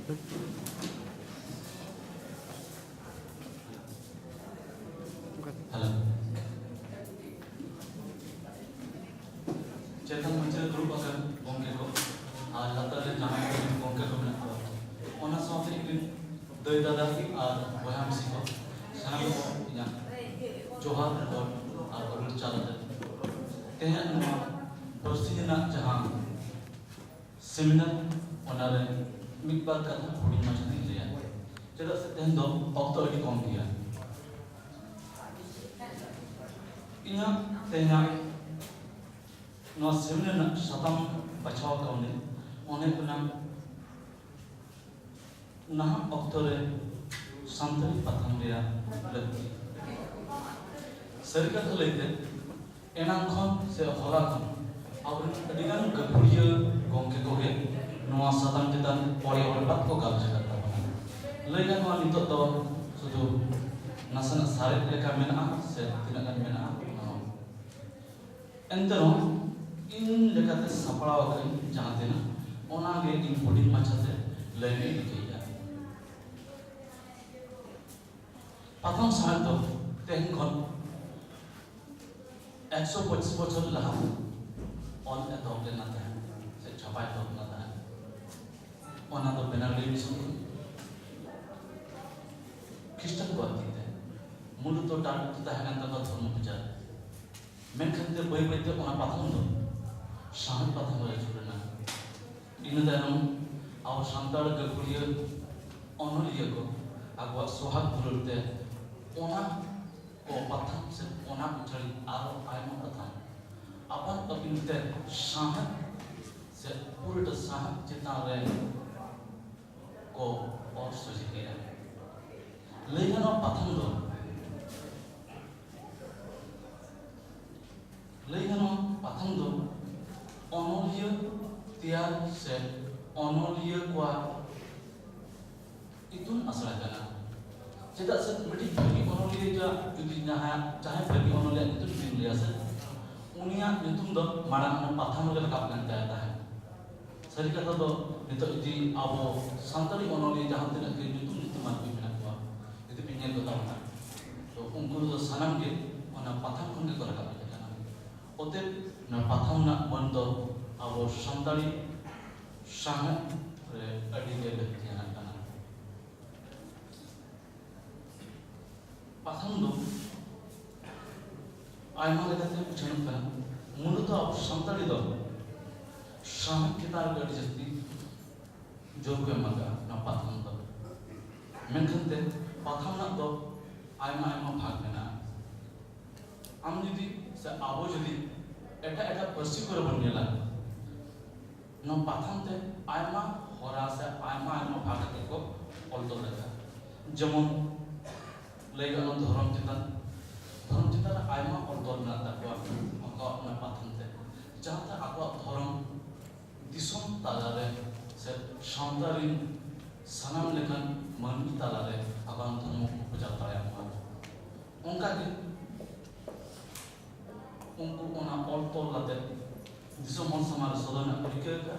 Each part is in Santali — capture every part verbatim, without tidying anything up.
ᱦᱮᱞᱳ᱾ ᱪᱮᱛᱟᱱ ᱢᱟᱪᱮ ᱨᱮ ᱫᱩᱲᱩᱵ ᱟᱠᱟᱱ ᱜᱚᱢᱠᱮ ᱠᱚ ᱟᱨ ᱞᱟᱛᱟᱨ ᱨᱮ ᱡᱟᱦᱟᱸᱭ ᱠᱚ ᱜᱚᱢᱠᱮ ᱠᱚ ᱢᱮᱱᱟᱜ ᱠᱚᱣᱟ, ᱚᱱᱟ ᱥᱟᱶᱛᱮ ᱤᱧ ᱨᱮᱱ ᱫᱟᱹᱭ ᱫᱟᱫᱟ ᱟᱨ ᱵᱚᱭᱦᱟ ᱢᱤᱥᱤ ᱠᱚ, ᱥᱟᱱᱟᱢ ᱠᱚ ᱤᱧᱟᱹᱜ ᱡᱚᱦᱟᱨ ᱨᱚᱲ ᱟᱨ ᱜᱚᱰ ᱪᱟᱞ ᱟᱛᱮ ᱛᱮᱦᱮᱧ ᱱᱚᱣᱟ ᱯᱟᱹᱨᱥᱤ ᱨᱮᱱᱟᱜ ᱡᱟᱦᱟᱸ ᱥᱮᱢᱤᱱᱟᱨ, ᱚᱱᱟᱨᱮ ᱢᱤᱫ ᱵᱟᱨ ᱠᱟᱛᱷᱟ ᱦᱩᱰᱤᱧ ᱢᱟᱪᱷᱟ ᱛᱮᱧ ᱞᱟᱹᱭᱟ, ᱪᱮᱫᱟᱜ ᱥᱮ ᱛᱮᱦᱮᱧ ᱫᱚ ᱚᱠᱛᱚ ᱟᱹᱰᱤ ᱠᱚᱢ ᱜᱮᱭᱟ᱾ ᱤᱧᱟᱹᱜ ᱛᱮᱦᱮᱧᱟᱜ ᱱᱚᱣᱟ ᱥᱮᱢᱤᱱᱟᱨ ᱨᱮᱱᱟᱜ ᱥᱟᱛᱟᱢ ᱵᱟᱪᱷᱟᱣ ᱠᱟᱣᱱᱤᱧ, ᱚᱱᱟ ᱦᱩᱭᱩᱜ ᱠᱟᱱᱟ ᱱᱟᱦᱟᱜ ᱚᱠᱛᱚ ᱨᱮ ᱥᱟᱱᱛᱟᱲᱤ ᱯᱟᱛᱷᱟᱢ ᱨᱮᱭᱟᱜ ᱞᱟᱹᱠᱛᱤ᱾ ᱥᱟᱹᱨᱤ ᱠᱟᱛᱷᱟ ᱞᱟᱹᱭᱛᱮ, ᱮᱱᱟᱝ ᱠᱷᱚᱱ ᱥᱮ ᱦᱚᱞᱟ ᱠᱷᱚᱱ ᱟᱵᱚᱨᱮᱱ ᱟᱹᱰᱤᱜᱟᱱ ᱜᱟᱹᱠᱷᱩᱲᱤᱭᱟᱹ ᱜᱚᱢᱠᱮ ᱠᱚᱜᱮ ᱱᱚᱣᱟ ᱥᱟᱛᱟᱢ ᱪᱮᱛᱟᱱ ᱚᱲᱮ ᱚᱲᱮ ᱵᱟᱛ ᱠᱚ ᱜᱟᱞᱚᱪ ᱟᱠᱟᱫ ᱛᱟᱵᱚᱱᱟ᱾ ᱞᱟᱹᱭ ᱜᱟᱱᱚᱜᱼᱟ, ᱱᱤᱛᱚᱜ ᱫᱚ ᱥᱩᱫᱷᱩ ᱱᱟᱥᱮᱱᱟᱜ ᱥᱟᱨᱮᱡ ᱞᱮᱠᱟ ᱢᱮᱱᱟᱜᱼᱟ ᱥᱮ ᱛᱤᱱᱟᱹᱜ ᱜᱟᱱ ᱢᱮᱱᱟᱜᱼᱟ, ᱚᱱᱟ ᱦᱚᱸ᱾ ᱮᱱᱛᱮ ᱨᱮᱦᱚᱸ ᱤᱧ ᱞᱮᱠᱟᱛᱮ ᱥᱟᱯᱲᱟᱣ ᱟᱠᱟᱫᱟᱹᱧ ᱡᱟᱦᱟᱸ ᱛᱤᱱᱟᱹᱜ, ᱚᱱᱟᱜᱮ ᱤᱧ ᱦᱩᱰᱤᱧ ᱢᱟᱪᱷᱟᱛᱮ ᱞᱟᱹᱭ ᱨᱮᱧ ᱨᱤᱠᱟᱹᱭᱮᱫᱟ᱾ ᱯᱟᱛᱷᱟᱢ ᱥᱟᱶᱦᱮᱫ ᱫᱚ ᱛᱮᱦᱮᱧ ᱠᱷᱚᱱ ᱮᱠᱥᱚ ᱯᱚᱸᱪᱤᱥ ᱵᱚᱪᱷᱚᱨ ᱞᱟᱦᱟ ᱚᱞ ᱮᱛᱚᱦᱚᱵ ᱞᱮᱱᱟ ᱛᱟᱦᱮᱸᱫ ᱥᱮ ᱪᱷᱟᱯᱟ ᱮᱛᱚᱦᱚᱵ ᱞᱮᱱᱟ ᱛᱟᱦᱮᱸᱫ᱾ ᱚᱱᱟ ᱫᱚ ᱵᱮᱱᱟᱣ ᱞᱮᱱ ᱥᱚᱢᱚᱭ ᱠᱷᱨᱤᱥᱴᱟᱱ ᱠᱚᱣᱟᱜ ᱛᱤ ᱛᱮ᱾ ᱢᱩᱞᱚᱛᱚ target ᱫᱚ ᱛᱟᱦᱮᱸ ᱠᱟᱱ ᱛᱟᱠᱚᱣᱟ ᱫᱷᱚᱨᱢᱚ ᱯᱨᱚᱪᱟᱨ᱾ ᱢᱮᱱᱠᱷᱟᱱ ᱛᱮ ᱵᱟᱹᱭ ᱵᱟᱹᱭ ᱛᱮ ᱚᱱᱟ ᱯᱟᱛᱷᱟᱢ ᱫᱚ ᱥᱟᱶᱦᱮᱫ ᱯᱟᱛᱷᱟᱢ ᱨᱮ ᱟᱹᱪᱩᱨ ᱮᱱᱟ᱾ ᱤᱱᱟᱹ ᱛᱟᱭᱱᱚᱢ ᱟᱵᱚ ᱥᱟᱱᱛᱟᱲ ᱜᱟᱹᱠᱷᱩᱲᱤᱭᱟᱹ ᱚᱱᱚᱞᱤᱭᱟᱹ ᱠᱚ ᱟᱠᱚᱣᱟᱜ ᱥᱚᱦᱟᱜ ᱫᱩᱞᱟᱹᱲ ᱛᱮ ᱚᱱᱟ ᱠᱚ ᱯᱟᱛᱷᱟᱢ ᱥᱮ ᱚᱱᱟ ᱩᱪᱷᱟᱹᱲᱤ ᱟᱨ ᱟᱭᱢᱟ ᱯᱟᱛᱷᱟᱢ ᱟᱯᱟᱱ ᱟᱹᱯᱤᱱ ᱛᱮ ᱥᱟᱶᱦᱮᱫ ᱥᱮ ᱯᱩᱨᱟᱹᱴᱟ ᱥᱟᱶᱦᱮᱫ ᱪᱮᱛᱟᱱ ᱨᱮ ᱠᱚ ᱚᱞ ᱥᱚᱡᱷᱮ ᱠᱮᱫᱟ᱾ ᱞᱟᱹᱭ ᱜᱟᱱᱚᱜᱼᱟ, ᱯᱟᱛᱷᱟᱢ ᱫᱚ, ᱞᱟᱹᱭ ᱜᱟᱱᱚᱜᱼᱟ, ᱯᱟᱛᱷᱟᱢ ᱫᱚ ᱚᱱᱚᱞᱤᱭᱟᱹ ᱛᱮᱭᱟᱨ ᱥᱮ ᱚᱱᱚᱞᱤᱭᱟᱹ ᱠᱚᱣᱟᱜ ᱤᱛᱩᱱ ᱟᱥᱲᱟ ᱠᱟᱱᱟ᱾ ᱪᱮᱫᱟᱜ ᱥᱮ ᱢᱤᱫᱴᱤᱡ ᱵᱷᱟᱹᱜᱤ ᱚᱱᱚᱞᱤᱭᱟᱹ ᱡᱟ-, ᱡᱩᱫᱤ ᱡᱟᱦᱟᱸᱭᱟᱜ, ᱡᱟᱦᱟᱸᱭ ᱵᱷᱟᱹᱜᱤ ᱚᱱᱚᱞᱤᱭᱟᱹ ᱧᱩᱛᱩᱢ ᱡᱩᱫᱤᱢ ᱞᱟᱹᱭᱟ ᱥᱮ, ᱩᱱᱤᱭᱟᱜ ᱧᱩᱛᱩᱢ ᱫᱚ ᱢᱟᱲᱟᱝ ᱚᱱᱟ ᱯᱟᱛᱷᱟᱢ ᱨᱮ ᱨᱟᱠᱟᱵ ᱞᱮᱱ ᱛᱟᱭ ᱛᱟᱦᱮᱸᱫ᱾ ᱥᱟᱹᱨᱤ ᱠᱟᱛᱷᱟ ᱫᱚ ᱱᱤᱛᱚᱜ ᱡᱩᱫᱤ ᱟᱵᱚ ᱥᱟᱱᱛᱟᱲᱤ ᱚᱱᱚᱞᱤᱭᱟᱹ ᱡᱟᱦᱟᱸ ᱛᱤᱱᱟᱹᱜ ᱜᱮ ᱧᱩᱛᱩᱢ ᱧᱩᱛᱩᱢᱟᱱ ᱠᱚ ᱢᱮᱱᱟᱜ ᱠᱚᱣᱟ, ᱡᱩᱫᱤ ᱯᱮ ᱧᱮᱞ ᱠᱚ ᱛᱟᱵᱚᱱᱟ, ᱛᱚ ᱩᱱᱠᱩ ᱫᱚ ᱥᱟᱱᱟᱢ ᱜᱮ ᱚᱱᱟ ᱯᱟᱛᱷᱟᱢ ᱠᱷᱚᱱ ᱜᱮᱠᱚ ᱨᱟᱠᱟᱵ ᱦᱮᱡ ᱟᱠᱟᱱᱟ᱾ ᱚᱛᱮᱫ ᱚᱱᱟ ᱯᱟᱛᱷᱟᱢ ᱨᱮᱱᱟᱜ ᱢᱟᱹᱱ ᱫᱚ ᱟᱵᱚ ᱥᱟᱱᱛᱟᱲᱤ ᱥᱟᱶᱦᱮᱫ ᱨᱮ ᱟᱹᱰᱤ ᱜᱮ ᱞᱟᱹᱠᱛᱤᱭᱟᱱᱟᱜ ᱠᱟᱱᱟ᱾ ᱯᱟᱛᱷᱟᱢ ᱫᱚ ᱟᱭᱢᱟ ᱞᱮᱠᱟᱛᱮ ᱩᱪᱷᱟᱹᱱᱚᱜ ᱠᱟᱱᱟ᱾ ᱢᱩᱞᱚᱛᱚ ᱟᱵᱚ ᱥᱟᱱᱛᱟᱲᱤ ᱫᱚ ᱥᱟᱶᱦᱮᱫ ᱪᱮᱛᱟᱱ ᱨᱮ ᱟᱹᱰᱤ ᱡᱟᱹᱥᱛᱤ ᱡᱳᱨ ᱠᱚ ᱮᱢ ᱟᱠᱟᱫᱼᱟ ᱱᱚᱣᱟ ᱯᱟᱛᱷᱟᱢ ᱫᱚ᱾ ᱢᱮᱱᱠᱷᱟᱱ ᱛᱮ ᱯᱟᱛᱷᱟᱢ ᱨᱮᱱᱟᱜ ᱫᱚ ᱟᱭᱢᱟ ᱟᱭᱢᱟ ᱵᱷᱟᱜᱽ ᱢᱮᱱᱟᱜᱼᱟ᱾ ᱟᱢ ᱡᱩᱫᱤ ᱥᱮ ᱟᱵᱚ ᱡᱩᱫᱤ ᱮᱴᱟᱜ ᱮᱴᱟᱜ ᱯᱟᱹᱨᱥᱤ ᱠᱚᱨᱮ ᱵᱚᱱ ᱧᱮᱞᱟ, ᱱᱚᱣᱟ ᱯᱟᱛᱷᱟᱢ ᱛᱮ ᱟᱭᱢᱟ ᱦᱚᱨᱟ ᱥᱮ ᱟᱭᱢᱟ ᱟᱭᱢᱟ ᱵᱷᱟᱜᱽ ᱠᱟᱛᱮ ᱠᱚ ᱚᱞ ᱛᱚᱞ ᱟᱠᱟᱫᱟ᱾ ᱡᱮᱢᱚᱱ ᱞᱟᱹᱭ ᱜᱟᱱᱚᱜᱼᱟ ᱫᱷᱚᱨᱚᱢ ᱪᱮᱛᱟᱱ, ᱫᱷᱚᱨᱚᱢ ᱪᱮᱛᱟᱱ ᱨᱮ ᱟᱭᱢᱟ ᱚᱞ ᱛᱚᱞ ᱢᱮᱱᱟᱜ ᱛᱟᱠᱚᱣᱟ ᱟᱠᱚᱣᱟᱜ ᱚᱱᱟ ᱯᱟᱛᱷᱟᱢ ᱛᱮ, ᱡᱟᱦᱟᱸᱛᱮ ᱟᱠᱚᱣᱟᱜ ᱫᱷᱚᱨᱚᱢ ᱫᱤᱥᱚᱢ ᱛᱟᱞᱟᱨᱮ ᱥᱮ ᱥᱟᱶᱛᱟ ᱨᱤᱱ ᱥᱟᱱᱟᱢ ᱞᱮᱠᱟᱱ ᱢᱟᱹᱱᱢᱤ ᱛᱟᱞᱟᱨᱮ ᱟᱠᱚᱣᱟᱜ ᱫᱷᱚᱨᱚᱢ ᱠᱚ ᱯᱨᱚᱪᱟᱨ ᱫᱟᱲᱮᱭᱟᱜ ᱢᱟ᱾ ᱚᱱᱠᱟᱜᱮ ᱩᱱᱠᱩ ᱚᱱᱟ ᱚᱞ ᱛᱚᱞ ᱠᱟᱛᱮ ᱫᱤᱥᱚᱢ ᱦᱚᱲ ᱥᱟᱢᱟᱝ ᱨᱮ ᱥᱚᱫᱚᱨ ᱨᱮᱱᱟᱜ ᱠᱚ ᱨᱤᱠᱟᱹ ᱟᱠᱟᱫᱼᱟ᱾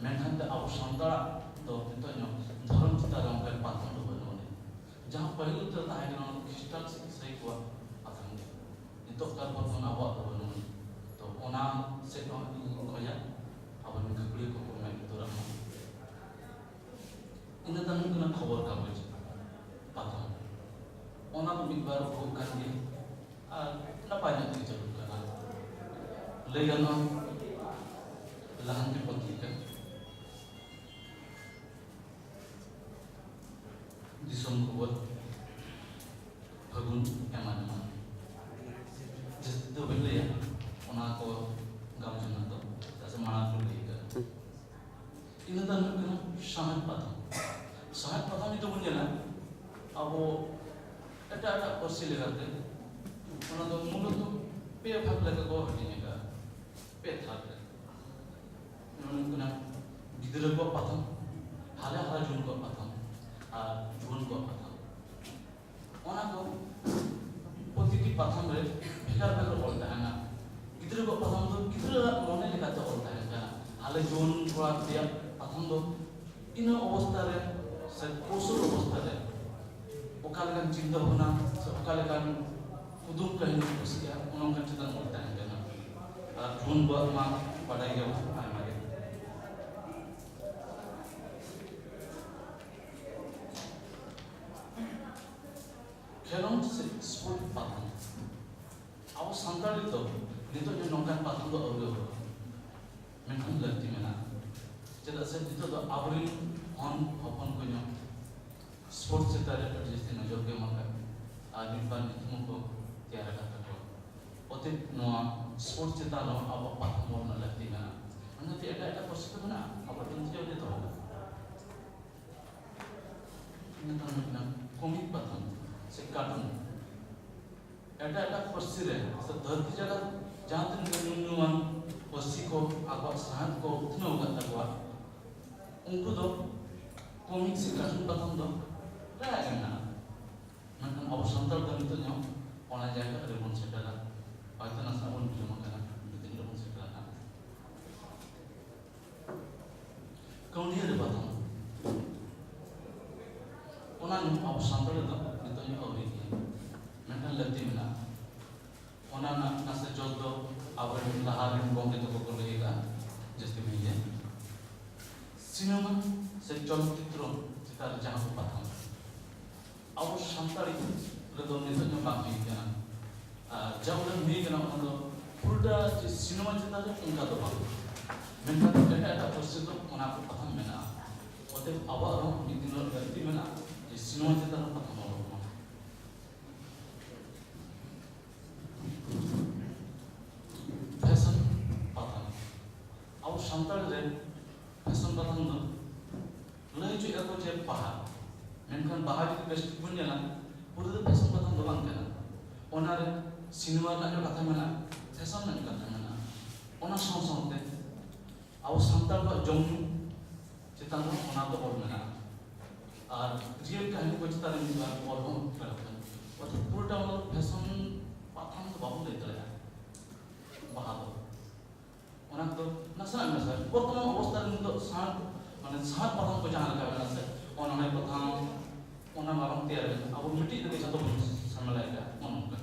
ᱢᱮᱱᱠᱷᱟᱱ ᱛᱮ ᱟᱵᱚ ᱥᱟᱱᱛᱟᱲᱟᱜ ᱫᱚ ᱱᱤᱛᱚᱜ ᱧᱚᱜ ᱫᱷᱚᱨᱚᱢ ᱪᱮᱛᱟᱱ ᱨᱮ ᱚᱱᱠᱟᱱ ᱯᱟᱛᱷᱟᱢ ᱫᱚ ᱵᱟᱹᱱᱩᱜ ᱟᱹᱱᱤᱡ᱾ ᱡᱟᱦᱟᱸ ᱯᱟᱹᱦᱤᱞ ᱩᱛᱟᱹᱨ ᱛᱟᱦᱮᱸ ᱠᱟᱱᱟ, ᱚᱱᱟ ᱫᱚ ᱠᱷᱨᱤᱥᱴᱟᱱ ᱥᱮ ᱤᱥᱟᱹᱭ ᱠᱚᱣᱟᱜ ᱯᱟᱛᱷᱟᱢ ᱜᱮ᱾ ᱱᱤᱛᱚᱜ ᱠᱟᱨ ᱯᱟᱛᱷᱟᱢ ᱟᱵᱚᱣᱟᱜ ᱫᱚ ᱵᱟᱹᱱᱩᱜ ᱟᱹᱱᱤᱡ᱾ ᱛᱚ ᱚᱱᱟ ᱥᱮᱫ ᱦᱚᱸ ᱤᱧ ᱠᱷᱚᱡᱟ ᱟᱵᱚ ᱱᱩᱠᱩ ᱠᱩᱲᱤ ᱠᱚᱠᱚ ᱢᱮᱫ ᱞᱩᱛᱩᱨᱟᱜ ᱢᱟ᱾ ᱤᱱᱟᱹ ᱛᱟᱭᱱᱚᱢ ᱦᱩᱭᱩᱜ ᱠᱟᱱᱟ ᱠᱷᱚᱵᱚᱨ ᱠᱟᱜᱚᱡᱽ ᱯᱟᱛᱷᱟᱢ᱾ ᱚᱱᱟ ᱫᱚ ᱢᱤᱫ ᱵᱟᱨ ᱩᱰᱩᱠ ᱠᱟᱱ ᱜᱮᱭᱟ ᱟᱨ ᱱᱟᱯᱟᱭ ᱧᱚᱜ ᱛᱮᱜᱮ ᱪᱟᱹᱞᱩᱜ ᱠᱟᱱᱟ᱾ ᱞᱟᱹᱭ ᱜᱟᱱᱚᱜᱼᱟ ᱞᱟᱦᱟᱱᱛᱤ ᱯᱚᱛᱨᱤᱠᱟ, ᱫᱤᱥᱚᱢ ᱠᱷᱚᱵᱚᱨ, ᱯᱷᱟᱹᱜᱩᱱ, ᱮᱢᱟᱱ ᱮᱢᱟᱱ᱾ ᱡᱟᱹᱥᱛᱤ ᱫᱚ ᱵᱟᱹᱧ ᱞᱟᱹᱭᱟ ᱚᱱᱟ ᱠᱚ ᱜᱟᱢ ᱡᱚᱱᱟ ᱫᱚ, ᱪᱮᱫᱟᱜ ᱥᱮ ᱢᱟᱲᱟᱝ ᱠᱚ ᱞᱟᱹᱭ ᱠᱟᱜᱼᱟ᱾ ᱤᱱᱟᱹ ᱛᱟᱭᱚᱢ ᱦᱩᱭᱩᱜ ᱠᱟᱱᱟ ᱥᱟᱶᱦᱮᱫ ᱯᱟᱛᱷᱟᱢ᱾ ᱥᱟᱶᱦᱮᱫ ᱯᱟᱛᱷᱟᱢ ᱡᱩᱫᱤ ᱵᱚᱱ ᱧᱮᱞᱟ, ᱟᱵᱚ ᱮᱴᱟᱜ ᱮᱴᱟᱜ ᱯᱟᱹᱨᱥᱤ ᱞᱮᱠᱟᱛᱮ ᱚᱱᱟ ᱫᱚ ᱢᱩᱞᱚᱛᱚ ᱯᱮ ᱵᱷᱟᱜᱽ ᱞᱮᱠᱟ ᱠᱚ ᱦᱟᱹᱴᱤᱧ ᱟᱠᱟᱫᱼᱟ, ᱯᱮ ᱛᱷᱟᱠ ᱨᱮ᱾ ᱡᱮᱢᱚᱱ ᱦᱩᱭᱩᱜ ᱠᱟᱱᱟ ᱜᱤᱫᱽᱨᱟᱹ ᱠᱚᱣᱟᱜ ᱯᱟᱛᱷᱟᱢ, ᱦᱟᱞᱮ ᱦᱟᱨᱟ ᱡᱩᱣᱟᱹᱱ ᱠᱚᱣᱟᱜ ᱯᱟᱛᱷᱟᱢ ᱟᱨ ᱡᱩᱣᱟᱹᱱ ᱠᱚᱣᱟᱜ ᱯᱟᱛᱷᱟᱢ᱾ ᱚᱱᱟ ᱠᱚ ᱯᱨᱚᱛᱤᱴᱤ ᱯᱟᱛᱷᱟᱢ ᱨᱮ ᱵᱷᱮᱜᱟᱨ ᱵᱷᱮᱜᱟᱨ ᱚᱞ ᱛᱟᱦᱮᱱᱟ᱾ ᱜᱤᱫᱽᱨᱟᱹ ᱠᱚᱣᱟᱜ ᱯᱟᱛᱷᱟᱢ ᱫᱚ ᱜᱤᱫᱽᱨᱟᱹᱣᱟᱜ ᱢᱚᱱᱮ ᱞᱮᱠᱟᱛᱮ ᱚᱞ ᱛᱟᱦᱮᱱ ᱠᱟᱱᱟ᱾ ᱦᱟᱞᱮ ᱡᱩᱣᱟᱹᱱ ᱠᱚᱲᱟ ᱠᱩᱲᱤᱭᱟᱜ ᱯᱟᱛᱷᱟᱢ ᱟᱢ ᱫᱚ ᱤᱱᱟᱹ ᱚᱵᱚᱥᱛᱟ ᱨᱮ ᱥᱮ ᱠᱳᱥᱚᱞ ᱚᱵᱚᱥᱛᱟ ᱨᱮ ᱚᱠᱟ ᱞᱮᱠᱟᱱ ᱪᱤᱱᱛᱟᱹ ᱵᱷᱟᱵᱽᱱᱟ ᱥᱮ ᱚᱠᱟ ᱞᱮᱠᱟᱱ ᱠᱩᱫᱩᱢ ᱠᱟᱹᱦᱱᱤ ᱠᱩᱥᱤᱭᱟᱜᱼᱟ, ᱚᱱᱮ ᱚᱱᱠᱟᱱ ᱪᱮᱛᱟᱱ ᱚᱞ ᱛᱟᱦᱮᱱ ᱠᱟᱱᱟ᱾ ᱟᱨ ᱡᱩᱣᱟᱹᱱ ᱠᱚᱣᱟᱜ ᱢᱟ ᱵᱟᱰᱟᱭ ᱜᱮᱭᱟ ᱟᱭᱢᱟ ᱜᱮ᱾ ᱠᱷᱮᱞᱳᱸᱰ ᱥᱮ ᱥᱯᱳᱨᱴ ᱯᱟᱛᱷᱟᱢ᱾ ᱟᱵᱚ ᱥᱟᱱᱛᱟᱲᱤ ᱫᱚ ᱱᱤᱛᱚᱜ ᱡᱮ ᱱᱚᱝᱠᱟᱱ ᱯᱟᱛᱷᱟᱢ ᱫᱚ ᱟᱹᱣᱨᱤ ᱩᱰᱩᱠᱚᱜᱼᱟ, ᱢᱮᱱᱠᱷᱟᱱ ᱞᱟᱹᱠᱛᱤ ᱢᱮᱱᱟᱜᱼᱟ᱾ ᱪᱮᱫᱟᱜ ᱥᱮ ᱱᱤᱛᱚᱜ ᱫᱚ ᱟᱵᱚᱨᱮᱱ ᱦᱚᱱ ᱦᱚᱯᱚᱱ ᱠᱚ ᱧᱚᱜ ᱥᱯᱳᱨᱴᱥ ᱪᱮᱛᱟᱱ ᱨᱮ ᱟᱹᱰᱤ ᱡᱟᱹᱥᱛᱤ ᱱᱚᱡᱚᱨ ᱠᱚ ᱮᱢ ᱟᱠᱟᱫ ᱟᱨ ᱢᱤᱫ ᱵᱟᱨ ᱧᱩᱛᱩᱢ ᱦᱚᱸᱠᱚ ᱛᱮᱭᱟᱨ ᱟᱠᱟᱫ ᱛᱟᱠᱚᱣᱟ᱾ ᱚᱛᱮ ᱱᱚᱣᱟ ᱥᱯᱳᱨᱴᱥ ᱪᱮᱛᱟᱱ ᱨᱮᱦᱚᱸ ᱟᱵᱚᱣᱟᱜ ᱯᱟᱛᱷᱟᱢ ᱚᱞ ᱨᱮᱱᱟᱜ ᱞᱟᱹᱠᱛᱤ ᱢᱮᱱᱟᱜᱼᱟ᱾ ᱚᱱᱟᱛᱮ ᱮᱴᱟᱜ ᱮᱴᱟᱜ ᱯᱟᱹᱨᱥᱤ ᱫᱚ ᱢᱮᱱᱟᱜᱼᱟ, ᱟᱵᱚᱣᱟᱜ ᱫᱚ ᱱᱤᱛᱚᱜ ᱡᱚᱛᱚ ᱦᱚᱲ ᱤᱱᱟᱹ ᱛᱟᱭᱚᱢ ᱦᱩᱭᱩᱜ ᱠᱟᱱᱟ ᱠᱚᱢᱤᱠ ᱯᱟᱛᱷᱟᱢ ᱥᱮ ᱠᱟᱨᱴᱩᱱ᱾ ᱮᱴᱟᱜ ᱮᱴᱟᱜ ᱯᱟᱹᱨᱥᱤ ᱨᱮ ᱥᱮ ᱫᱷᱟᱹᱨᱛᱤ ᱡᱟᱠᱟᱛ ᱡᱟᱦᱟᱸ ᱛᱤᱱᱟᱹᱜ ᱜᱮ ᱧᱩᱢ ᱧᱩᱢᱟᱱ ᱯᱟᱹᱨᱥᱤ ᱠᱚ ᱟᱠᱚᱣᱟᱜ ᱥᱟᱶᱦᱮᱫ ᱠᱚ ᱩᱛᱱᱟᱹᱣ ᱟᱠᱟᱫ ᱛᱟᱠᱚᱣᱟ, ᱩᱱᱠᱩ ᱫᱚ ᱠᱚᱢᱤᱠ ᱥᱮ ᱠᱟᱨᱴᱩᱱ ᱯᱟᱛᱷᱟᱢ ᱫᱚ ᱯᱨᱟᱭ ᱜᱮ ᱢᱮᱱᱟᱜᱼᱟ᱾ ᱢᱮᱱᱠᱷᱟᱱ ᱟᱵᱚ ᱥᱟᱱᱛᱟᱲ ᱫᱚ ᱱᱤᱛᱚᱜ ᱧᱚᱜ ᱚᱱᱟ ᱡᱟᱭᱜᱟ ᱨᱮ ᱵᱚᱱ ᱥᱮᱴᱮᱨᱟ, ᱦᱚᱭᱛᱳ ᱱᱟᱥᱮᱱᱟᱜ ᱵᱚᱱ ᱵᱤᱞᱚᱢ ᱟᱠᱟᱱᱟ, ᱱᱤᱛᱚᱜ ᱧᱚᱜ ᱵᱚᱱ ᱥᱮᱴᱮᱨ ᱟᱠᱟᱱᱟ᱾ ᱠᱟᱹᱣᱰᱤᱭᱟᱹᱨᱤ ᱯᱟᱛᱷᱟᱢ, ᱚᱱᱟ ᱧᱩᱛᱩᱢ ᱟᱵᱚ ᱥᱟᱱᱛᱟᱲ ᱨᱮᱫᱚ ᱱᱤᱛᱚᱜ ᱧᱚᱜ ᱟᱹᱣᱨᱤ ᱜᱮᱭᱟ, ᱢᱮᱱᱠᱷᱟᱱ ᱞᱟᱹᱠᱛᱤ ᱢᱮᱱᱟᱜᱼᱟ᱾ ᱚᱱᱟ ᱨᱮᱱᱟᱜ ᱱᱟᱥᱮ ᱡᱚᱥ ᱫᱚ ᱟᱵᱚᱨᱮᱱ ᱞᱟᱦᱟ ᱨᱮᱱ ᱜᱚᱢᱠᱮ ᱛᱟᱠᱚ ᱠᱚ ᱞᱟᱹᱭ ᱟᱠᱟᱫᱼᱟ, ᱡᱟᱹᱥᱛᱤ ᱵᱟᱹᱧ ᱞᱟᱹᱭᱟ᱾ ᱥᱤᱱᱮᱢᱟ ᱥᱮ ᱪᱚᱞᱚᱛᱪᱤᱛᱨᱚ ᱪᱮᱛᱟᱱ ᱨᱮ ᱡᱟᱦᱟᱸ ᱠᱚ ᱯᱟᱛᱷᱟᱢ, ᱟᱵᱚ ᱥᱟᱱᱛᱟᱲᱤ ᱨᱮᱫᱚ ᱱᱤᱛᱚᱜ ᱧᱚᱜ ᱵᱟᱝ ᱦᱩᱭ ᱠᱟᱱᱟ᱾ ᱟᱨ ᱡᱟ ᱩᱰᱟᱹᱝ ᱦᱩᱭ ᱠᱟᱱᱟ, ᱚᱱᱟ ᱫᱚ ᱯᱩᱨᱟᱹᱴᱟ ᱡᱮ ᱥᱤᱱᱮᱢᱟ ᱪᱮᱛᱟᱱ ᱨᱮ ᱚᱱᱠᱟ ᱫᱚ ᱵᱟᱝ, ᱢᱮᱱᱠᱷᱟᱱ ᱮᱴᱟᱜ ᱮᱴᱟᱜ ᱯᱟᱹᱨᱥᱤ ᱫᱚ ᱚᱱᱟ ᱠᱚ ᱯᱟᱛᱷᱟᱢ ᱢᱮᱱᱟᱜᱼᱟ᱾ ᱚᱛᱮᱵ ᱟᱵᱚᱣᱟᱜ ᱦᱚᱸ ᱢᱤᱫ ᱫᱤᱱ ᱦᱤᱞᱳᱜ ᱞᱟᱹᱠᱛᱤ ᱢᱮᱱᱟᱜᱼᱟ ᱡᱮ ᱥᱤᱱᱮᱢᱟ ᱪᱮᱛᱟᱱ ᱨᱮ ᱯᱟᱛᱷᱟᱢ ᱚᱞᱚᱜ ᱢᱟ᱾ ᱯᱷᱮᱥᱚᱱ ᱯᱟᱛᱷᱟᱢ᱾ ᱟᱵᱚ ᱥᱟᱱᱛᱟᱲ ᱨᱮ ᱯᱷᱮᱥᱚᱱ ᱯᱟᱛᱷᱟᱢ ᱫᱚ ᱞᱟᱹᱭ ᱦᱚᱪᱚᱭᱮᱫᱼᱟ ᱠᱚ ᱡᱮ ᱵᱟᱦᱟ, ᱢᱮᱱᱠᱷᱟᱱ ᱵᱟᱦᱟ ᱡᱩᱫᱤ ᱵᱮᱥ ᱴᱷᱤᱠ ᱵᱚᱱ ᱧᱮᱞᱟ, ᱯᱩᱨᱟᱹ ᱫᱚ ᱯᱷᱮᱥᱚᱱ ᱯᱟᱛᱷᱟᱢ ᱫᱚ ᱵᱟᱝ ᱠᱟᱱᱟ᱾ ᱚᱱᱟᱨᱮ ᱥᱤᱱᱮᱢᱟ ᱨᱮᱱᱟᱜ ᱡᱟᱦᱟᱸ ᱠᱟᱛᱷᱟ ᱢᱮᱱᱟᱜᱼᱟ, ᱯᱷᱮᱥᱚᱱ ᱨᱮᱱᱟᱜ ᱡᱟᱦᱟᱸ ᱠᱟᱛᱷᱟ ᱢᱮᱱᱟᱜᱼᱟ, ᱚᱱᱟ ᱥᱟᱶ ᱥᱟᱶᱛᱮ ᱟᱵᱚ ᱥᱟᱱᱛᱟᱲ ᱠᱚᱣᱟᱜ ᱡᱚᱢ ᱧᱩ ᱪᱮᱛᱟᱱ ᱨᱮᱦᱚᱸ ᱚᱱᱟ ᱫᱚ ᱚᱞ ᱢᱮᱱᱟᱜᱼᱟ᱾ ᱟᱨ ᱨᱤᱭᱮᱞ ᱠᱟᱹᱦᱱᱤ ᱠᱚ ᱪᱮᱛᱟᱱ ᱨᱮ ᱢᱤᱫ ᱵᱟᱨ ᱚᱞ ᱦᱚᱸ ᱧᱮᱞᱚᱜ ᱠᱟᱱᱟ᱾ ᱚᱨᱛᱷᱟᱛ ᱯᱩᱨᱟᱹᱴᱟ ᱚᱱᱟ ᱫᱚ ᱯᱷᱮᱥᱚᱱ ᱯᱟᱛᱷᱟᱢ ᱫᱚ ᱵᱟᱵᱚᱱ ᱞᱟᱹᱭ ᱫᱟᱲᱮᱭᱟᱜᱼᱟ᱾ ᱵᱟᱦᱟ ᱫᱚ ᱚᱱᱟ ᱫᱚ ᱱᱟᱥᱮᱱᱟᱜ ᱢᱮᱥᱟ᱾ ᱵᱚᱨᱛᱚᱢᱟᱱ ᱚᱵᱚᱥᱛᱟ ᱨᱮ ᱱᱤᱛᱚᱜ ᱥᱟᱶ ᱢᱟᱱᱮ ᱥᱟᱦᱟᱨ ᱯᱟᱛᱷᱟᱢ ᱠᱚ ᱡᱟᱦᱟᱸ ᱞᱮᱠᱟ ᱢᱮᱱᱟᱜᱼᱟ ᱥᱮ, ᱚᱱᱚᱬᱦᱮ ᱯᱟᱛᱷᱟᱢ, ᱚᱱᱟ ᱢᱟᱨᱟᱝ ᱛᱮᱭᱟᱨ ᱞᱮᱱᱟ, ᱟᱵᱚ ᱢᱤᱫᱴᱤᱡ ᱨᱮᱜᱮ ᱡᱷᱚᱛᱚ ᱵᱚᱱ ᱥᱟᱢᱮᱞᱟᱭ ᱠᱟᱜᱼᱟ, ᱱᱚᱜᱼᱚ ᱱᱚᱝᱠᱟ᱾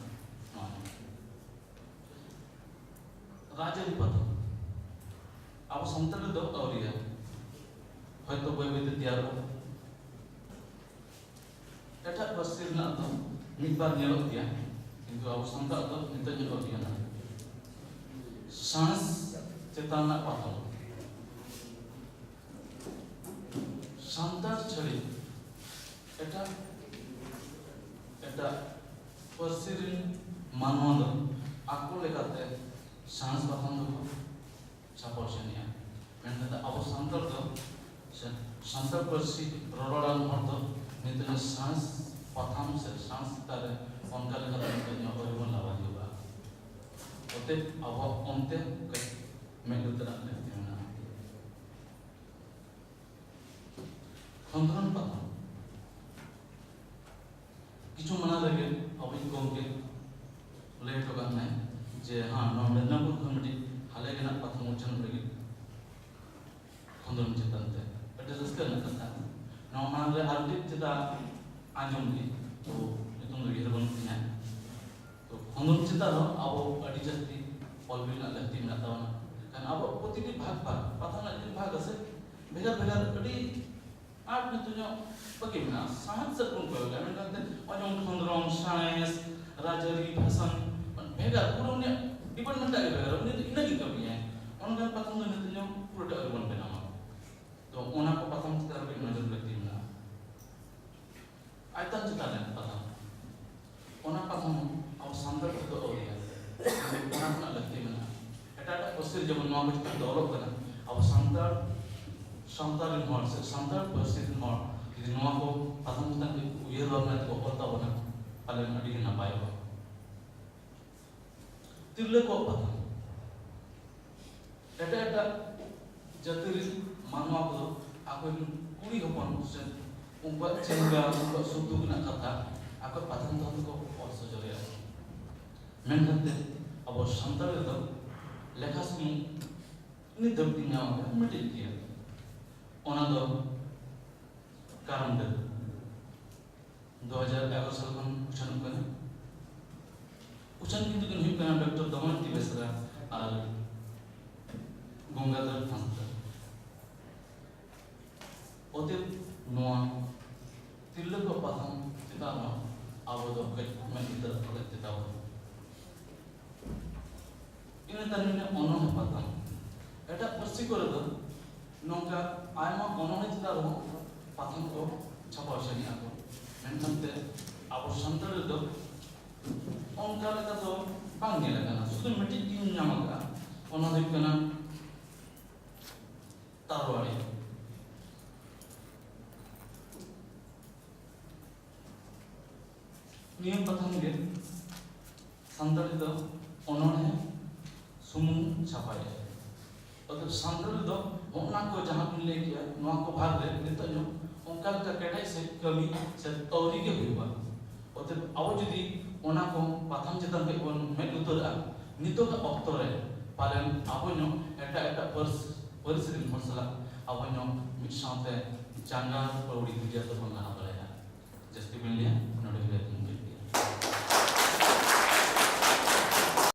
ᱱᱚᱣᱟ ᱨᱟᱡᱽᱟᱹᱨᱤ ᱯᱟᱛᱷᱟᱢ ᱟᱵᱚ ᱥᱟᱱᱛᱟᱲ ᱨᱮᱫᱚ ᱟᱹᱣᱨᱤᱭᱟ, ᱦᱚᱭᱛᱳ ᱵᱟᱹᱭ ᱵᱟᱹᱭᱛᱮ ᱛᱮᱭᱟᱨᱚᱜᱼᱟ᱾ ᱮᱴᱟᱜ ᱯᱟᱹᱨᱥᱤ ᱨᱮᱱᱟᱜ ᱫᱚ ᱢᱤᱫ ᱵᱟᱨ ᱧᱮᱞᱚᱜ ᱜᱮᱭᱟ, ᱠᱤᱱᱛᱩ ᱟᱵᱚ ᱥᱟᱱᱛᱟᱲ ᱫᱚ ᱱᱤᱛᱚᱜ ᱧᱮᱞᱚᱜ ᱜᱮᱭᱟ ᱱᱟᱦᱟᱜ᱾ ᱥᱟᱬᱮᱥ ᱪᱮᱛᱟᱱ ᱨᱮᱱᱟᱜ ᱯᱟᱛᱷᱟᱢ, ᱥᱟᱱᱛᱟᱲ ᱪᱷᱟᱹᱲᱤ ᱮᱴᱟᱜ ᱮᱴᱟᱜ ᱯᱟᱹᱨᱥᱤ ᱨᱮᱱ ᱢᱟᱱᱣᱟ ᱫᱚ ᱟᱠᱚ ᱞᱮᱠᱟᱛᱮ ᱥᱟᱬᱮᱥ ᱯᱟᱛᱷᱟᱢ ᱫᱚᱠᱚ ᱪᱷᱟᱯᱟ ᱩᱪᱷᱟᱹᱱᱮᱜᱼᱟ᱾ ᱢᱮᱱᱠᱷᱟᱱ ᱫᱚ ᱟᱵᱚ ᱥᱟᱱᱛᱟᱲ ᱫᱚ, ᱥᱮ ᱥᱟᱱᱛᱟᱲ ᱯᱟᱹᱨᱥᱤ ᱨᱚᱨᱚᱲᱟᱱ ᱦᱚᱲ ᱫᱚ ᱱᱤᱛᱚᱜ ᱥᱟᱬᱮᱥ ᱯᱟᱛᱷᱟᱢ ᱥᱮ ᱥᱟᱬᱮᱥ ᱪᱮᱛᱟᱱ ᱨᱮ ᱚᱱᱠᱟ ᱞᱮᱠᱟᱛᱮ ᱱᱤᱛᱚᱜ ᱧᱚᱜ ᱟᱹᱣᱨᱤ ᱵᱚᱱ ᱞᱟᱵᱟᱫᱤᱭᱳᱜᱼᱟ᱾ ᱚᱛᱮ ᱟᱵᱚᱣᱟᱜ ᱚᱱᱛᱮ ᱠᱟᱹᱡ ᱢᱮᱫ ᱞᱩᱛᱩᱨᱟᱜ ᱞᱟᱹᱠᱛᱤ ᱢᱮᱱᱟᱜᱼᱟ᱾ ᱠᱷᱚᱸᱫᱽᱨᱚᱱ ᱯᱟᱛᱷᱟᱢ᱾ ᱠᱤᱪᱷᱩ ᱢᱟᱲᱟᱝ ᱨᱮᱜᱮ ᱟᱵᱚᱭᱤᱡ ᱜᱚᱢᱠᱮ ᱞᱟᱹᱭ ᱦᱚᱴᱚ ᱠᱟᱜ ᱛᱟᱦᱮᱸᱫ ᱡᱮ, ᱦᱮᱸ, ᱱᱚᱣᱟ ᱢᱮᱫᱽᱱᱟᱯᱩᱨ ᱠᱷᱚᱱ ᱢᱤᱫᱴᱤᱡ ᱦᱟᱞᱮ ᱜᱮ ᱱᱟᱜ ᱯᱟᱛᱷᱟᱢ ᱩᱪᱷᱟᱹᱱ ᱞᱟᱹᱜᱤᱫ ᱠᱷᱚᱸᱫᱽᱨᱚᱱ ᱪᱮᱛᱟᱱ ᱛᱮ᱾ ᱟᱹᱰᱤ ᱨᱟᱹᱥᱠᱟᱹ ᱨᱮᱱᱟᱜ ᱠᱟᱛᱷᱟ᱾ ᱱᱚᱣᱟ ᱢᱟᱲᱟᱝ ᱨᱮ ᱟᱨ ᱢᱤᱫᱴᱤᱡ ᱪᱮᱫᱟᱜ ᱟᱸᱡᱚᱢ ᱜᱮ, ᱛᱚ ᱧᱩᱛᱩᱢ ᱫᱚ ᱩᱭᱦᱟᱹᱨ ᱵᱟᱹᱱᱩᱜ ᱛᱤᱧᱟ᱾ ᱛᱚ ᱠᱷᱚᱸᱫᱽᱨᱚᱱ ᱪᱮᱛᱟᱱ ᱨᱮᱦᱚᱸ ᱟᱵᱚ ᱟᱹᱰᱤ ᱡᱟᱹᱥᱛᱤ ᱚᱞ ᱵᱤᱞ ᱨᱮᱱᱟᱜ ᱞᱟᱹᱠᱛᱤ ᱢᱮᱱᱟᱜ ᱛᱟᱵᱚᱱᱟ᱾ ᱠᱷᱟᱱ ᱟᱵᱚ ᱯᱨᱚᱛᱤᱴᱤ ᱵᱷᱟᱜᱽ ᱵᱷᱟᱜᱽ, ᱯᱟᱛᱷᱟᱢ ᱨᱮᱱᱟᱜ ᱡᱩᱫᱤ ᱵᱷᱟᱜᱽ ᱟᱥᱮ, ᱵᱷᱮᱜᱟᱨ ᱵᱷᱮᱜᱟᱨ ᱟᱹᱰᱤ ᱟᱸᱴ ᱧᱩᱛᱩᱢ ᱧᱚᱜ ᱵᱟᱹᱠᱤ ᱢᱮᱱᱟᱜᱼᱟ᱾ ᱥᱟᱶᱦᱮᱫ ᱥᱮᱫ ᱵᱚᱱ ᱠᱚᱭᱚᱜᱟ, ᱢᱮᱱᱠᱷᱟᱱ ᱛᱮ ᱱᱚᱜᱼᱚᱭ ᱡᱮᱢᱚᱱ ᱠᱷᱚᱸᱫᱽᱨᱚᱱ, ᱥᱟᱬᱮᱥ, ᱨᱟᱡᱽᱟᱹᱨᱤ, ᱯᱷᱮᱥᱚᱱ, ᱢᱟᱱᱮ ᱵᱷᱮᱜᱟᱨ, ᱯᱩᱨᱟᱹ ᱩᱱᱤᱭᱟᱜ ᱰᱤᱯᱟᱨᱴᱢᱮᱱᱴ ᱴᱟᱜ ᱜᱮ ᱵᱷᱮᱜᱟᱨ, ᱩᱱᱤ ᱫᱚ ᱤᱱᱟᱹᱜᱮ ᱠᱟᱹᱢᱤᱭᱟᱭ᱾ ᱚᱱᱠᱟᱱ ᱯᱟᱛᱷᱟᱢ ᱫᱚ ᱱᱤᱛᱚᱜ ᱧᱚᱜ ᱯᱩᱨᱟᱹᱴᱟᱜ ᱟᱹᱣᱨᱤ ᱵᱚᱱ ᱵᱮᱱᱟᱣᱟ᱾ ᱛᱚ ᱚᱱᱟ ᱠᱚ ᱯᱟᱛᱷᱟᱢ ᱪᱮᱛᱟᱱ ᱨᱮ ᱱᱚᱡᱚᱨ ᱞᱟᱹᱠᱛᱤ ᱢᱮᱱᱟᱜᱼᱟ᱾ ᱟᱭᱛᱟᱱ ᱪᱮᱛᱟᱱ ᱨᱮ ᱯᱟᱛᱷᱟᱢ, ᱚᱱᱟ ᱯᱟᱛᱷᱟᱢ ᱦᱚᱸ ᱟᱵᱚ ᱥᱟᱱᱛᱟᱲ ᱛᱮᱫᱚ ᱟᱹᱣᱨᱤᱭᱟ, ᱚᱱᱟ ᱨᱮᱱᱟᱜ ᱞᱟᱹᱠᱛᱤ ᱢᱮᱱᱟᱜᱼᱟ᱾ ᱮᱴᱟᱜ ᱮᱴᱟᱜ ᱯᱟᱹᱨᱥᱤ ᱨᱮ ᱡᱮᱢᱚᱱ ᱱᱚᱣᱟ ᱠᱚ ᱪᱮᱛᱟᱱ ᱫᱚ ᱚᱞᱚᱜ ᱠᱟᱱᱟ, ᱟᱵᱚ ᱥᱟᱱᱛᱟᱲ, ᱥᱟᱱᱛᱟᱲ ᱨᱮᱱ ᱦᱚᱲ ᱥᱮ ᱥᱟᱱᱛᱟᱲ ᱯᱟᱹᱨᱥᱤ ᱨᱮᱱ ᱦᱚᱲ ᱡᱩᱫᱤ ᱱᱚᱣᱟ ᱠᱚ ᱯᱟᱛᱷᱟᱢ ᱪᱮᱛᱟᱱ ᱨᱮ ᱩᱭᱦᱟᱹᱨ ᱵᱷᱟᱵᱽᱱᱟ ᱛᱮᱠᱚ ᱚᱞ ᱛᱟᱵᱚᱱᱟ, ᱯᱟᱞᱮᱱ ᱟᱹᱰᱤ ᱜᱮ ᱱᱟᱯᱟᱭᱚᱜᱼᱟ᱾ ᱛᱤᱨᱞᱟᱹ ᱠᱚᱣᱟᱜ ᱯᱟᱛᱷᱟᱢ᱾ ᱮᱴᱟᱜ ᱮᱴᱟᱜ ᱡᱟᱹᱛᱤ ᱨᱮᱱ ᱢᱟᱱᱣᱟ ᱠᱚᱫᱚ ᱟᱠᱚᱨᱮᱱ ᱠᱩᱲᱤ ᱦᱚᱯᱚᱱ ᱥᱮ ᱩᱱᱠᱩᱣᱟᱜ ᱪᱮᱸᱜᱟ, ᱩᱱᱠᱩᱣᱟᱜ ᱥᱩᱠ ᱫᱩᱠ ᱨᱮᱱᱟᱜ ᱠᱟᱛᱷᱟ ᱟᱠᱚᱣᱟᱜ ᱯᱟᱛᱷᱟᱢ ᱛᱟᱞᱟ ᱛᱮᱠᱚ ᱚᱞ ᱥᱚᱡᱚᱨᱮᱜᱼᱟ᱾ ᱢᱮᱱᱠᱷᱟᱱ ᱛᱮ ᱟᱵᱚ ᱥᱟᱱᱛᱟᱲ ᱨᱮᱫᱚ ᱞᱮᱠᱷᱟ ᱥᱩᱢᱩᱝ ᱱᱤᱛ ᱫᱷᱟᱹᱵᱤᱡ ᱤᱧ ᱧᱟᱢ ᱟᱠᱟᱫᱟ ᱢᱤᱫᱴᱤᱡ ᱜᱮᱭᱟ᱾ ᱚᱱᱟ ᱫᱚ ᱠᱟᱨᱟᱢ ᱰᱟᱹᱨ ᱫᱩ ᱦᱟᱡᱟᱨ ᱮᱜᱟᱨᱚ ᱥᱟᱞ ᱠᱷᱚᱱ ᱩᱪᱷᱟᱹᱱᱚᱜ ᱠᱟᱱᱟ᱾ ᱩᱪᱷᱟᱹᱱ ᱠᱤᱱ ᱫᱚᱠᱤᱱ ᱦᱩᱭᱩᱜ ᱠᱟᱱᱟ ᱰᱚᱠᱴᱚᱨ ᱫᱚᱢᱚᱭᱚᱱᱛᱤ ᱵᱮᱥᱨᱟ ᱟᱨ ᱜᱚᱝᱜᱟᱫᱷᱚᱨ ᱦᱟᱸᱥᱫᱟ᱾ ᱚᱛᱮᱵ ᱱᱚᱣᱟ ᱛᱤᱨᱞᱟᱹ ᱠᱚ ᱯᱟᱛᱷᱟᱢ ᱪᱮᱛᱟᱱ ᱨᱮᱦᱚᱸ ᱟᱵᱚ ᱫᱚ ᱠᱟᱹᱡ ᱢᱮᱫ ᱞᱩᱛᱟᱹᱨ ᱟᱜ ᱞᱟᱹᱠᱛᱤ ᱛᱟᱵᱚᱱ᱾ ᱤᱱᱟᱹ ᱛᱟᱭᱱᱚᱢ ᱨᱮ ᱚᱱᱚᱬᱦᱮ ᱯᱟᱛᱷᱟᱢ᱾ ᱮᱴᱟᱜ ᱯᱟᱹᱨᱥᱤ ᱠᱚᱨᱮ ᱫᱚ ᱱᱚᱝᱠᱟ ᱟᱭᱢᱟ ᱚᱱᱚᱬᱦᱮ ᱪᱮᱛᱟᱱ ᱨᱮᱦᱚᱸ ᱯᱟᱛᱷᱟᱢ ᱠᱚ ᱪᱷᱟᱯᱟ ᱩᱪᱷᱟᱹᱱᱮᱜᱼᱟ ᱠᱚ, ᱢᱮᱱᱠᱷᱟᱱ ᱛᱮ ᱟᱵᱚ ᱥᱟᱱᱛᱟᱲ ᱨᱮᱫᱚ ᱚᱱᱠᱟ ᱞᱮᱠᱟ ᱫᱚ ᱵᱟᱝ ᱧᱮᱞ ᱟᱠᱟᱱᱟ᱾ ᱥᱩᱫᱷᱩ ᱢᱤᱫᱴᱤᱡ ᱜᱤᱧ ᱧᱟᱢ ᱟᱠᱟᱫᱼᱟ, ᱚᱱᱟ ᱫᱚ ᱦᱩᱭᱩᱜ ᱠᱟᱱᱟ ᱛᱟᱨᱣᱟᱲᱤ᱾ ᱱᱤᱭᱟᱹ ᱯᱟᱛᱷᱟᱢ ᱜᱮ ᱥᱟᱱᱛᱟᱲᱤ ᱫᱚ ᱚᱱᱚᱬᱦᱮ ᱥᱩᱢᱩᱝ ᱪᱷᱟᱯᱟᱭᱮᱫᱼᱟ᱾ ᱚᱛᱚᱮᱵ ᱥᱟᱱᱛᱟᱲᱤ ᱫᱚ ᱦᱚᱸᱜᱼᱚ ᱱᱟ ᱠᱚ ᱡᱟᱦᱟᱸ ᱵᱤᱱ ᱞᱟᱹᱭ ᱠᱮᱜᱼᱟ, ᱱᱚᱣᱟ ᱠᱚ ᱵᱷᱟᱜᱽ ᱨᱮ ᱱᱤᱛᱚᱜ ᱧᱚᱜ ᱚᱱᱠᱟ ᱞᱮᱠᱟ ᱠᱮᱴᱮᱡ ᱥᱮ ᱠᱟᱹᱢᱤ ᱥᱮ ᱟᱹᱣᱨᱤ ᱜᱮ ᱦᱩᱭᱩᱜᱼᱟ᱾ ᱚᱛᱚᱮᱵ ᱟᱵᱚ ᱡᱩᱫᱤ ᱚᱱᱟ ᱠᱚ ᱯᱟᱛᱷᱟᱢ ᱪᱮᱛᱟᱱ ᱠᱟᱹᱡ ᱵᱚᱱ ᱢᱮᱫ ᱞᱩᱛᱟᱹᱨᱟᱜᱼᱟ, ᱱᱤᱛᱚᱜᱟᱜ ᱚᱠᱛᱚ ᱨᱮ ᱯᱟᱞᱮᱱ ᱟᱵᱚ ᱧᱚᱜ ᱮᱴᱟᱜ ᱮᱴᱟᱜ ᱯᱟᱹᱨᱥ-, ᱯᱟᱹᱨᱤᱥ ᱨᱮᱱ ᱦᱚᱲ ᱥᱟᱞᱟᱜ ᱟᱵᱚ ᱧᱚᱜ ᱢᱤᱫ ᱥᱟᱶᱛᱮ ᱡᱟᱸᱜᱟ ᱯᱟᱹᱣᱲᱤ ᱫᱩᱡᱟ ᱛᱮᱵᱚᱱ ᱞᱟᱦᱟ ᱫᱟᱲᱮᱭᱟᱜᱼᱟ᱾ ᱡᱟᱹᱥᱛᱤ ᱵᱤᱱ ᱞᱟᱹᱭᱟ, ᱱᱚᱰᱮ ᱜᱮ ᱞᱟᱹᱭ ᱫᱚ᱾